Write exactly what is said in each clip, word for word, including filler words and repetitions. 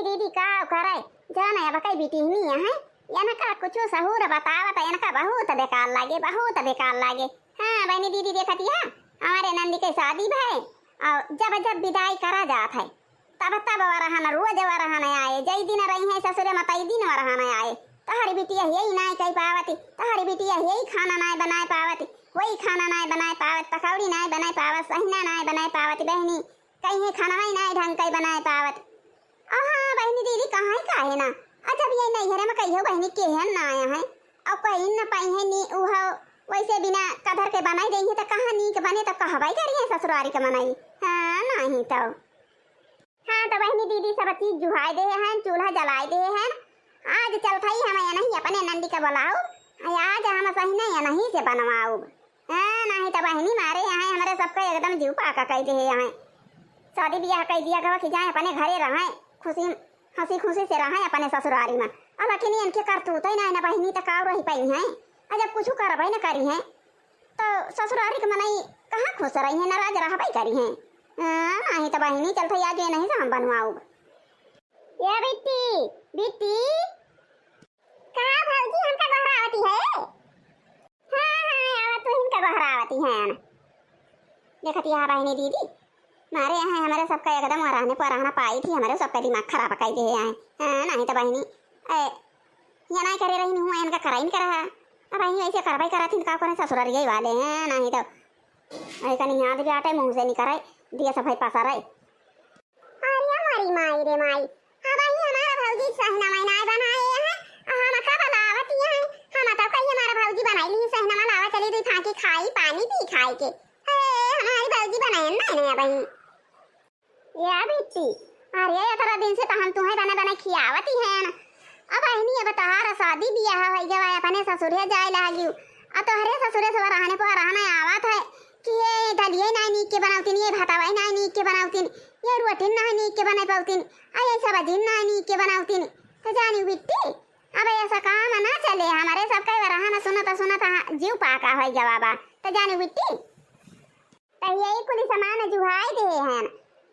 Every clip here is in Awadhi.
दीदी का करे, जौन अब कई बिटिहनी है, इनका कुछ सहूर बतावत, इनका बहुत बेकार लागे, बहुत बेकार लागे। हाँ बहिनी दीदी देखत है, हमारे नंदी के शादी भय और जब जब विदाई करा जात है, तब तब वरहन, रोज वरहन आए, जई दिन रही है ससुरे में तई दिन वरहन आए। तोहरी बिटिया यही नाई कही पावती, तोहरी बिटिया यही खाना नाई बनाए पावती, वही खाना नाई बनाए पावत, पकौड़ी नाई बनाए पावत, सहिना नाई बनाए पावत बहिनी, कहीं खानवा ही नाई ढंग कई बनाए पावत। अहा बहिनी दीदी कहाँ ही काहे ना, अच्छा अब ये नैहरे में कहियो बहिनी केहन ना आया है, और कहीं न पाई है नी उहो, वैसे बिना कदर के बनाई देही तो कहाँ नीक बने, तो कहबाई करी है ससुरारी के मनई। हाँ नहीं तो। हाँ तो बहिनी दीदी सब चीज जुहाई दे हैं, चूल्हा जलाई दे हैं। आज चलत हई हम यनही अपने नंदी का बुलाओ, आज हम सहिना यनही से बनवाओ। हाँ नहीं तो बहिनी मारे यहाँ हमारे सबका एकदम जीव पाका कई दे हैं। शादी ब्याह कई दिया गवा कि जाए अपने घरे रहें, खुशी, हँसी खुशी से रहें अपने ससुरारी में। और लेकिन इनके करतूत ही ना, ना बहिनी तो काव रही पाई हैं, और जब कुछ करबे न करी हैं तो ससुरारी के मनई कहाँ खुश रही हैं, नाराज रहबे करी हैं। हाँ, नहीं तो बहिनी चलत है आज यनही से हम बनवाउब। ए बिट्टी, बिट्टी। का भौजी हमका गोहरावती है? हाँ, हाँ, आवा तू हिनका गोहरावती है ना। देखत यहाँ बहिनी दीदी, मारे यहाँ हमारे सबका एकदम वराने पर रहना पाई थी, हमारे सबका दिमाग खराब कई दे आए। हाँ, नहीं तो बहिनी, ए, ये नहीं करे रही हूँ, इनका कराइन करा है। अब बहिनी ऐसे करवाई करा थी, का करे ससुरारी वाले हैं, नहीं तो ऐसा नहीं याद भी आटे, मुँह से नहीं करे, दिया सब है पसा रहे। अरे हमारी माई रे माई, अब ही हमारा भौजी सहिना मैं नाय बनाए हैं, आ हम का बलावती हैं, हम तो कही हमारा भौजी बनाई ली सहिना में लावा चली दी फाकी खाई पानी पी खाई के। हे, हमारी भौजी बनाए ना नहीं अब ही। या बिट्टी, अरे इतना दिन से तो हम तुम्हें बने बने खियावती हैं ना। अब बहिनी अब तोहार शादी बियाह हो गया, अपने ससुरे जाए लागियो। आ तोहरे ससुरे से रहने पर रहने आवत है कि ये दलिये ना नीक के बनावतीन, ये भातवा ना नीक के बनावतीन, ये रोटी ना नीक के बने पावतीन, आ ये सब्जी ना नीक के बनावतीन। तो जानी बिट्टी, अब ऐसा काम ना चले, हमारे सबका रहन सुनत सुनत जीव पाका हो गया बाबा। तो जानी बिट्टी, तो यही कुल सामान जुहाई दे हैं।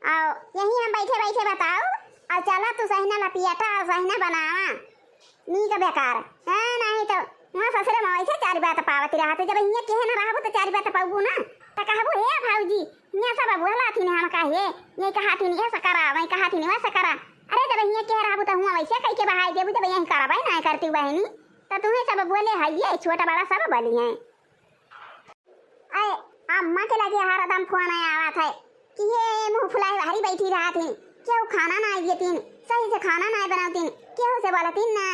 और यही हम बैठे बैठे बताओ, और चला तू सहिना लपियटा और सहिना बनावा। नीक बेकार। हाँ, नहीं तो वहाँ ससुरे में वैसे चार बात पावत रहत, जब हियाँ केहे न रहबू तो चार बात पाबू ना। तो कहबू, "हे भौजी, हियाँ सब बोला थी हम कहे, ये कहा थी ऐसा करा, वही कहा थी वैसा करा।" अरे जब हियाँ केहे रहबू तो हुआ वैसे कह के बहाई देबू, जब यही करबे ना करती बहिनी। तो तुम्हें सब बोले है, ये छोटा बड़ा सब बोली हैं। अरे, अम्मा के लगे हरदम फोन आवत है कि ये मुँह फुलाए बाहरी बैठी रहत ही, केहू खाना ना देतीन, सही से खाना ना बनावतीन, केहू से बोलतीन ना,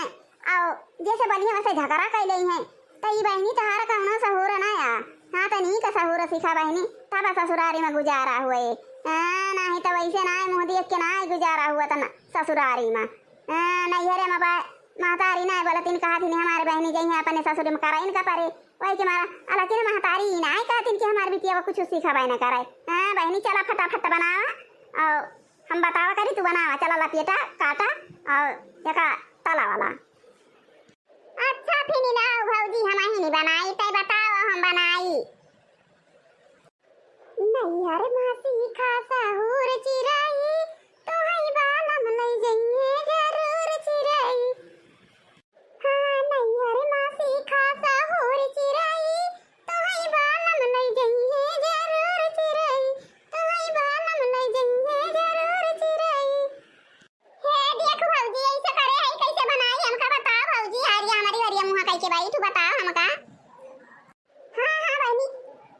और जैसे बोली वैसे झगड़ा कर लेई हैं। तो ई बहिनी तोहार कौनो सहूर ना आ। हाँ, तो नीक सहूर सीखा बहिनी, तब ससुरारी में गुजारा हुए। हाँ, नहीं तो वैसे ना मुँह देख के ना गुजारा हुआ तो ना ससुरारी में। हाँ, नैहरे में बा-, महतारी ना बोलतीन, कहा थी हमारे बहिनी जइहें अपने ससुर में कराइन का परे। वही के मारा, आ लेकिन महतारी ई नाय कहतिन कि हमार बिटिया कुछ सीखबे न करे। हाँ, बहिनी, चला फटाफट बनावा, और हम बतावा करी, तू बनावा, चला लपेटा, काटा, और एका तला वाला। अच्छा, फिर लाओ भौजी, हम ही नहीं बनाई, तै बताओ, हम बनाई। नैहर मासी खासा हूर चिराई, तोहई बालम लई जइहे जरूर चिराई। हाँ, नैहर मासी खासा हूर चिराई, तोहई बालम लई जइहे जरूर चिराई, तोहई बालम लई जइहे जरूर चिराई। हे देख भौजी, ऐसे करे है, कैसे बनाई हमका बताओ भौजी, हरिया हमारी हरिया मुँह कैसे बाई, तू बताओ हमका। हाँ, हाँ, बहिनी,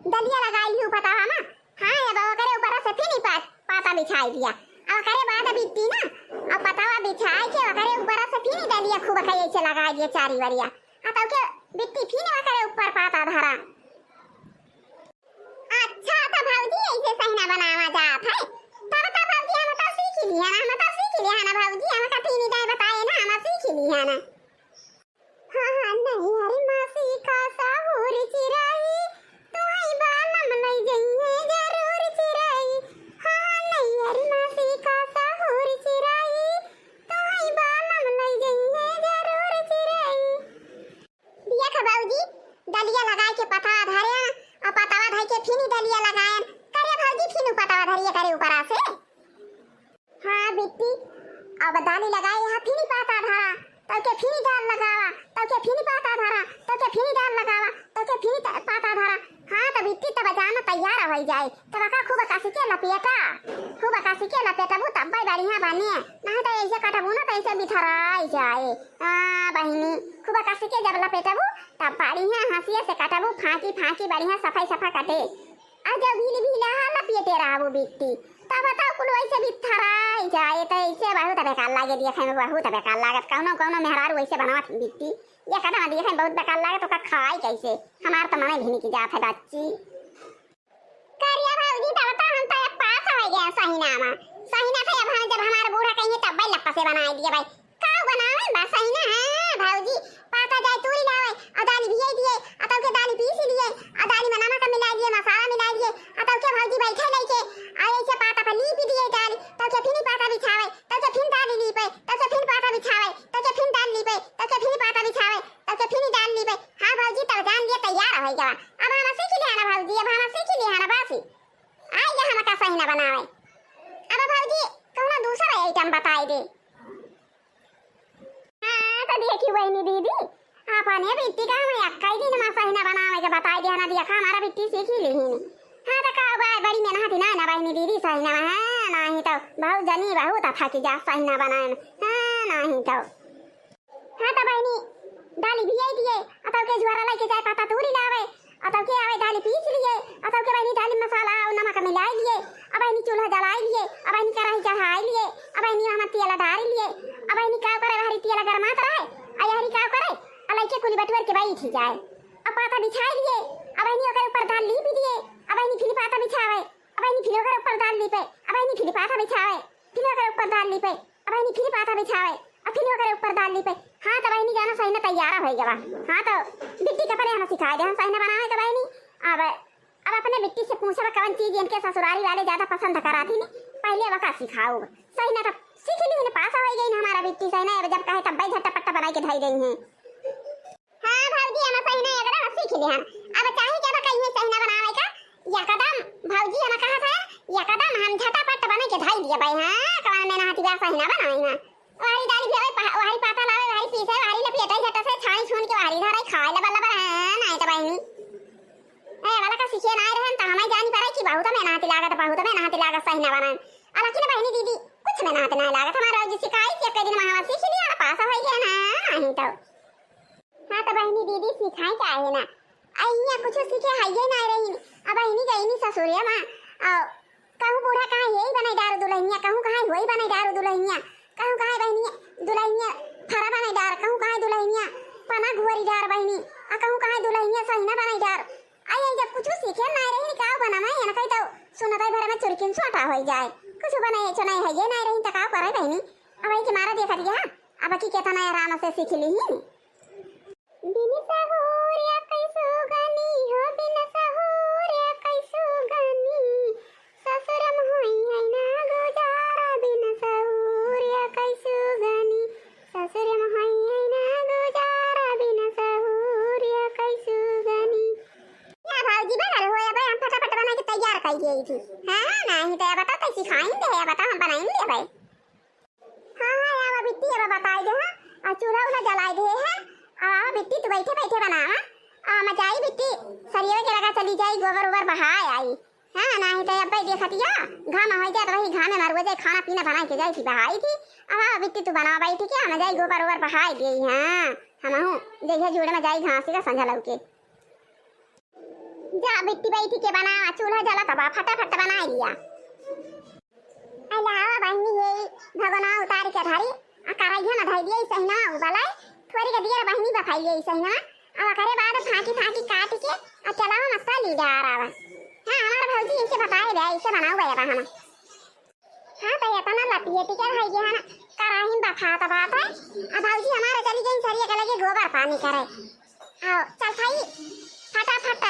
दलिया लगाई लिहू पतवा मा। हाँ, अब ओकरे ऊपर से फिर ही पा-, पाता बिछाई दिया। अब ओकरे बाद बिट्टी ना, अब पतवा बिछाई के ओकरे ऊपर से फिर ही दलिया खूब कई ऐसे लगाई दिया चारी वरिया। आ तो के बिट्टी फिर ओकरे ऊपर पाता धरा। अच्छा, तो भौजी ऐसे सहिना बनावा जात है। तब तो भौजी हम तो सीख लिया ना, हम तो सीख लिया है ना भौजी, हम कथी नहीं जाए बताए ना, हम सीख लिया ना। हाँ, हाँ, नैहर मासी खासा हूर चिराई, तोहई बालम लई जइहे जरूर चिराई। हाँ, हाँ, नैहर मासी खासा हूर चिराई, तोहई बालम लई जइहे जरूर चिराई। दिया खा भौजी, दलिया लगाए के पतवा धरे, और पतवा धर के फिर दलिया लगाए। करे भौजी, फिर पतवा धरिए करे ऊपरा से। हाँ बिट्टी, अब दाली लगाए यहाँ फिनी पाता धरा, तब के फिनी दाल लगावा, तब के फिनी पाता धरा, तब के फिनी दाल लगावा, तब के फिनी त-, पाता धरा। हाँ, तब बिट्टी तब जाना तैयार होइ जाए, तब का खूब कस के लपेटा, खूब कस के लपेटबू तब बढ़िया बने, नहीं तो ऐसे कटबू ना तो ऐसे बिथराई जाए। हाँ बहिनी, खूब कस के जब लपेटबू तब बढ़िया हंसिया से कटबू, फांकी फांकी बढ़िया सफाई सफा कटे। आ जब भील भील लपेटे रहबू बिट्टी, तब बताओ कुल वैसे बिथराई जाए, तो ऐसे बहुत बेकार लागे देखे में, बहुत बेकार लागत। कौनो कौनो मेहरारू वैसे बनावत बिट्टी, ये कदम देखे में बहुत बेकार लागत, ओका खाई कैसे? हमार तो मने भिनी की जात है बच्ची। करिया भौजी, तब तो हम तो अब पास हो गए सहिना में। सहिना थे अब हम, जब हमारे बूढ़ा कहिए तब भाई लप्पा से बनाए दिए भाई। का बनावे बा सहिना? हाँ भौजी, पाता जाए तूरी लावे, आ दाली भियाई दिए, आ तब के दाली पीसी लिए, आ दाली में नमक मिला दिए, मसाला मिला दिए, आ तब के भौजी बैठे लेके, आ ऐसे पाता पर लीपी दिए दाली, तब के फिनी पाता बिछावे, तब के फिन दाली लीपे, तब के फिन पाता बिछावे, तब के फिन दाल लीपे, तब के फिन पाता बिछावे, तब के फिन दाल लीपे। हाँ भौजी, तब जान लिए तैयार हो गया। अब हम सीख लिया ना भौजी, अब हम सीख लिया ना बासी। आई जा हमका सहिना बनावे। अब भौजी कौनो दूसरा आइटम बताई दे। हाँ, तो देखी बहिनी दीदी, अपने बिट्टी का हम एक ही दिन में सहिना बनावे के बताई दे ना, देखा हमारा बिट्टी सीखी लिहिन। हाँ, तो का बा-, बड़ी मेहनत ना, ना बहिनी दीदी सहिना में, हाँ, नहीं तो बहुत जनी बहुत थकी जा सहिना बनाए में, हाँ, नहीं तो। हाँ, तो बहिनी, दाली भियाई दिए, आ तब के झुआरा लेके जाए, पाता तूरी लावे, आ तब के आवे, दाली पीस लिए, आ तब के बहिनी, दाली मसाला और नमक मिलाई लिए, आ बहिनी, चूल्हा जलाई लिए, आ बहिनी, कढ़ाई चढ़ाई लिए, आ बहिनी, हम तेल डारी लिए, आ बहिनी, का करे, हरी तेल गरमात रहे, आ यहरी का करे, आ लइके कुली बटुअर के बैठी जाए, आ पाता बिछाई लिए, आ बहिनी, ओकर ऊपर दाल लीपी दिए, आ बहिनी, फिर पाता बिछावे, आ बहिनी, फिर ओकर ऊपर दाल लीपे, आ बहिनी, फिर पाता बिछावे, फिर ओकर ऊपर दाल लीपे, अब बहिनी फिर पाता बिछावे, अब फिर ओकरे ऊपर दाल लीपे। हाँ, तो बहिनी जाना सहिना तैयार होइ गवा। हाँ, तो बिट्टी के पहले हम सिखाए दे, हम सहिना बनावे के बहिनी। अब, अब अपने बिट्टी से पूछब कवन चीज इनके ससुरारी वाले ज्यादा पसंद कराती ने, पहले वका सिखाओ। सहिना तो सीख ली ने, पास हो गई ने हमारा बिट्टी सहिना, अब जब कहे तब भाई झटपट बनाई के धई गई हैं। हाँ भौजी, हम सहिना एकदम सीख लिहन। अब चाहे के अब कहिए सहिना बनावे का, एकदम भौजी हम कहा था, एकदम हम झटापट बने के धई दिए भाई। हाँ, कवन में नहाती बा सहिना बनावे ना। वारी दाल भी आवे, पा-, वारी पाता लावे, वारी पीसे, वारी लपियटाई झट से छानी छून के वारी धराई खाए लबा लबा। हाँ, नहीं तो बहिनी। ए, वाला का सीखे ना रहन त हमें जानी पड़े कि बहुत में नहाती लागत, बहुत में नहाती लागत सहिना बनाए। हालांकि ना बहिनी दीदी, कुछ में नहाती नहीं लागत। हमारा रोज सिखाई कि एक दिन में हम सीख लिया, पास हो गया ना, नहीं तो। हाँ, तो बहिनी दीदी सिखाई का है ना। आ, इहाँ कुछ सीखे हइये ना रही। अब बहिनी गईनी ससुरे माँ। आ, कहूँ बूढ़ा कहाँ यही बनाई डारू दुल्हनिया, कहूँ कहाँ होई बनाई डारू दुल्हनिया, कहूँ कहाँ बहिनी दुल्हनिया फरा बनाई डार, कहूँ कहाँ दुल्हनिया पना घुअरी डार बहिनी, आ कहूँ कहाँ दुल्हनिया सहिना बनाई डार। आ, ये जब कुछ सीखे ना रही, का बनावे, ये ना कही तो सुनत है भर में चुरकिन सोटा हो जाए। कुछ बनाए चुनाए हइये ना रही, तो का करे बहिनी? अब यही के मारा देखत गया, अब की केतना आराम से सीख ली ही। बिन सहूर या कैसो गनी हो, बिन सहूर या कैसो गनी। ससुरम होई है ना गुजारा, बिन सहूर या कैसो गनी। ससुरम होई है ना गुजारा, बिन सहूर या कैसो गनी। या भौजी बनल हो, अब हम फटाफट बना के तैयार कर गई थी। हाँ, नहीं तो अब बताओ, तो सिखाई दे, अब बताओ, हम बनाई दे भाई। हाँ, हाँ, आवा बिट्टी, अब बताई दे, हाँ। आ चूल्हा उल्हा जलाई दे, हाँ। आ, आवा बिट्टी, तू बैठे बैठे बनावा। आ, हम जाई बिट्टी, सरिये के लगा चली जाई, गोबर ओबर बहाए आई। हाँ, नहीं तो अब देखतिया, घाम हो जाए तो वही घामे में रुआ जाए, खाना पीना बनाई के जाई थी, बहाई थी। अब आवा बिट्टी, तू बनावा बैठी के, हम जाई गोबर ओबर बहाए दे, हाँ। हम हूँ, जइहे जुड़े में जाई घास का संझा लौके। जा बिट्टी बैठी के बनावा, चूल्हा जलत बा, फटाफट बनाई लिया। अलावा बहिनी, ये भगोना उतार के धरी, आ करैया में धई दिए सहिना उबले, थोड़ी के दियर बहिनी बफाई लिए सहिना, आ ओकरे बाद फांकी फांकी काट के, आ चलावा मसाला डार आवा। हाँ, हमार भौजी ऐसे बताए बे, ऐसे बनाऊ बे अब हम। हाँ, तो इतना लपियटी के धई दिया है ना, कराही में बफात बात है। आ भौजी हमारे चली गई सरिया के लगे गोबर पानी करे। आओ, चल भाई, फटाफट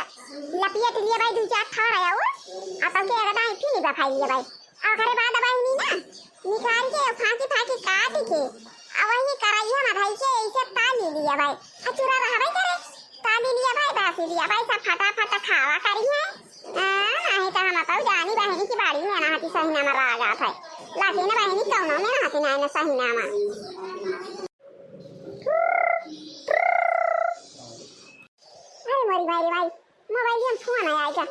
लपियट लिए भाई, दू चार ठार है और, आ तब के एक दाई फिर बफाई लिए भाई। आ ओकरे बाद भाई नी ना, निकाल के फांकी फांकी काट के, आ वही कराइया में धई के ऐसे ताली लिए भाई। आ चूरा रहबे करे, ताली लिए भाई, बासी लिए भाई, सब फटाफट खावा करिए। हाँ। नाहीं त हम तउ जानी बहिनी की बाड़ी में ना हती सहिना में लागत है। लेकिन बहिनी कउनो में ना हती ना, ना सहिना में। अरे मोरी भाई रे भाई, मोबाइल में फोन आया क्या?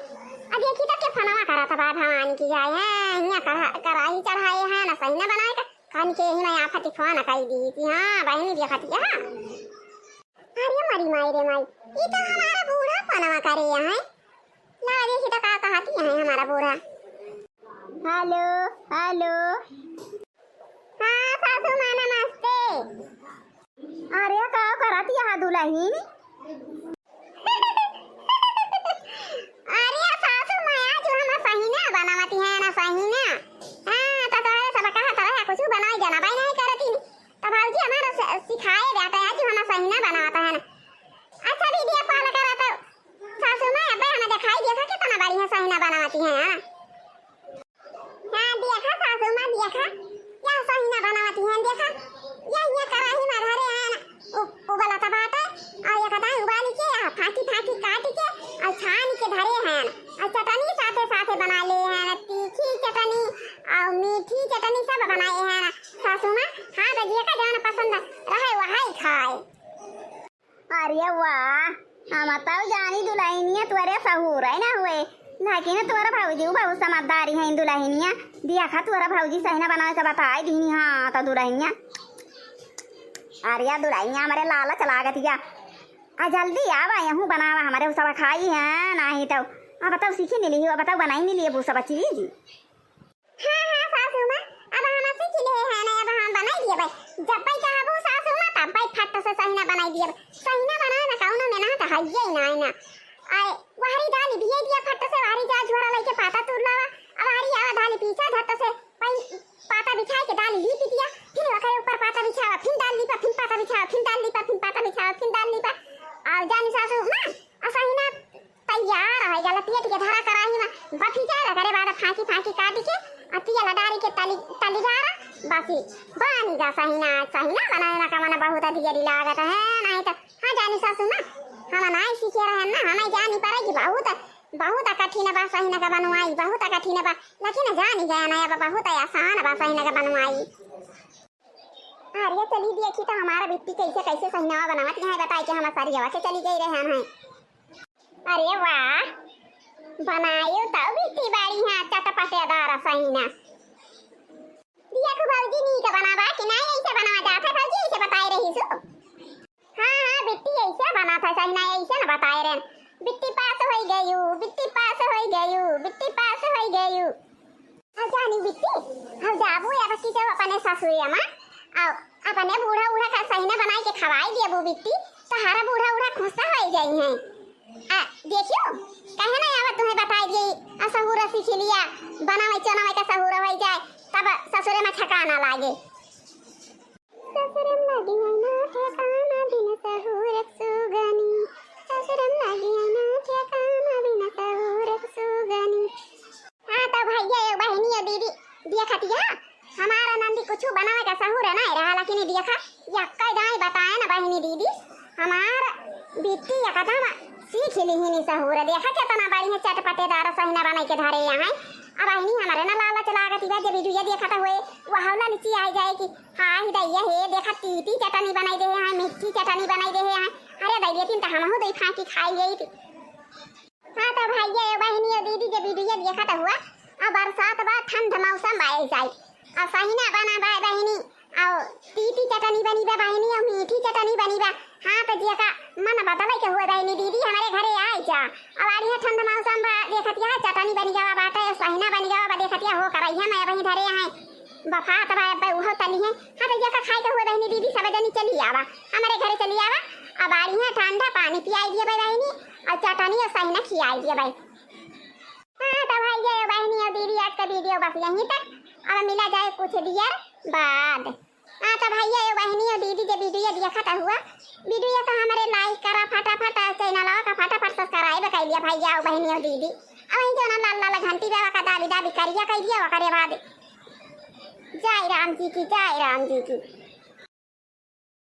अब देखी तो के फोनवा करा था बा भवानी की जाए है, हियाँ कढ़ा-, कराही चढ़ाए है ना सहिना बनाए का। कन के ही मैं आफती फोन कर दी कि हाँ बहिनी देखती है। अरे मरी माई रे माई, ई तो हमारा बूढ़ा पनवा करे यहाँ। ना देखी तो का कहती है हमारा बूढ़ा। हेलो, हेलो। हाँ सासू माँ नमस्ते। अरे का करत यहाँ दुलहिन? अरे सासू माँ आज हम सहिना बनावती है ना सहिना। हाँ तो तोहरे सब कहा तरह कुछ बनाई जाना बाई नहीं करती। तो भौजी हमारा स-, सिखाए जाता है कि हम सहिना बनावता है ना। अच्छा दीदी, अब पहले करा तो सासू माँ, अबे हमें दिखाई दिया था कितना बढ़िया सहिना बनावती है, हाँ। हाँ, देखा सासू माँ, देखा, या सहिना बनावती है, देखा, या, या कराही में धरे हैं ना, उ-, उबला तो बात है, और ये कहता है उबाली के, आ, फाकी फाकी काट के, और छान के धरे हैं, और चटनी साथे साथे बना ले हैं, तीखी चटनी, और मीठी चटनी सब बनाए हैं ना। सासू माँ, हाँ, तो जेका जौन पसंद रहे, वही खाए। अरे वाह, हम तउ जानी दुलहिनिया तोरे सहूर है ना हुए, लेकिन तोरे भौजी बहुत समझदारी है दुलहिनिया। देखा तोरे भौजी सहिना बनावे के बताई दीनी, हाँ, तो दुलहिनिया। अरे दुलहिनिया, हमरे लालच लागत या। आ जल्दी आवा, यहूँ बनावा, हमरे सब खाई है, नाहीं तो अब तउ सीखी नहीं ली, अब तउ बनाई नहीं लिए वो सब चीज। हाँ, हाँ, सासू माँ, अब हम सीख ले हैं ना, अब हम बनाई दिए भाई। जब भाई कहबू सासू माँ, तब भाई फट से सहिना बनाई दिए। सहिना बनाए ना कौनो में ना तो हइये ही ना है ना। आए, वहरी दाल भिए दिया फट से, वहरी जा झोरा लेके पाता तूर लावा। अब वहरी आवा दाल पीछा झट से, पै-, पाता बिछाए के दाल लीप दिया, फिर ओकरे ऊपर पाता बिछावा, फिर दाल लीपा, फिर पाता बिछावा, फिर दाल लीपा, फिर पाता बिछावा, फिर दाल लीपा। और जानी सासू माँ, आ सहिना तैयार है, गला पेट के धरा कराही में बफी जाए, ओकरे बाद फांकी फांकी काट के आ तेल डारी के तली, तली डारा, बस ही बनी गा सहिना। सहिना बनाए ना का मना बहुत देरी लागत है, नाहीं तो हाँ जानी सासू माँ, हम नाहीं सीखे रहे ना, हमें जानी पड़े कि बहुत, बहुत कठिन बा सहिना का बनवाई, बहुत कठिन बा, लेकिन जानी गया ना अब बहुत आसान बा सहिना का बनवाई। अरे चली देखी तो हमारा बिट्टी कैसे कैसे सहिना बनावत है, बताई के हम सरियवा के चली गई रहे हैं। अरे वाह, बनायो तउ बिट्टी बड़ी है चटपटेदार सहिना। दिया को भौजी नीक बनावा कि नाहीं, ऐसे बनावा जात है भौजी, ऐसे बताए रही सु। हाँ, हाँ, बिट्टी ऐसे बनात है सहिना, ऐसे न बताए रहे। बिट्टी पास होई गयू, बिट्टी पास होई गयू, बिट्टी पास होई गयू। अब जानी बिट्टी, अब जाबू अब की जब अपने ससुरे मा, अब अपने बूढ़ा बूढ़ा का सहिना बनाई के खवाई दियबू बिट्टी, तोहारा बूढ़ा बूढ़ा खुश होई जाई हैं। आ, देखियो, कहे ना आवा तुम्हें बताई दिए, आ सहूर सीख लिया, बनावे चनावे का सहूर होई जाए, तब ससुरे मा ठिकाना लागे। ससुरम लागी ना ठिकाना बिन सहूरक सुगनी। ससुरम लागी ना ठिकाना बिन सहूरक सुगनी। हाँ, तो भैया, ए बहिनी, ए दीदी, देखतिया, हमारा नंदी कुछ बनावे का सहूर नहीं रहा, लेकिन ये देखा, ये कई दाई बताए ना बहिनी दीदी, हमार बिट्टी एकदम सीख लिहिनी सहूर। देखा कितना बड़ी है, चटपटेदार सहिना बनाई के धरे यहाँ। अब बहिनी, हमारे ना लालच लागत बा, जब वीडियो देखत हुए, वो हौला लीची आई जाए कि हाँ ही दैया हे, देखा तीती चटनी बनाई दे हैं, मीठी चटनी बनाई दे हैं। अरे दैया, तीन तो हमहू दई फांकी खाई गई थी। हाँ तो भैया, ए बहिनी, ए दीदी, जब वीडियो देखत हुआ, अब बरसात बा, ठंड मौसम बा, ऐसा ही। अब सहिना बना बा बहिनी, और तीती चटनी बनी बा बहिनी, और मीठी चटनी बनी बा। हाँ तो जेका मन बदले के हुए बहिनी दीदी, हमारे घरे आए जा। अब आ रही है ठंड मौसम बा, देखतिया चटनी बनी गवा बाटे, सहिना बनी गवा बा, देखतिया हो करैया में वहीं धरे हैं। बफात बा, अब्बे उहो तली है। हाँ, तो जेका खाए के हुए बहिनी दीदी, सब जनी चली आवा, हमरे घरे चली आवा। अब आ रही है ठंडा पानी पियाई दिए भाई बहिनी, और चटनी और सहिना खियाई दिए भाई। हाँ, तो भैया, ए बहिनी और दीदी, आज का वीडियो बस यहीं तक। अब मिला जाए कुछ दियर बाद। हाँ, तो भैया, ए बहिनी और दीदी, जे वीडियो देखत हुआ, वीडियो का हमरे like करा फटाफट, और चैनलवा का फटाफट subscribe कर लिया भैया और बहिनी और दीदी। और वहीं जो ना लाल लाल घंटी देवा का दाबी दाबी करिया कर दिया, ओकरे बाद जय राम जी की, जय राम जी की।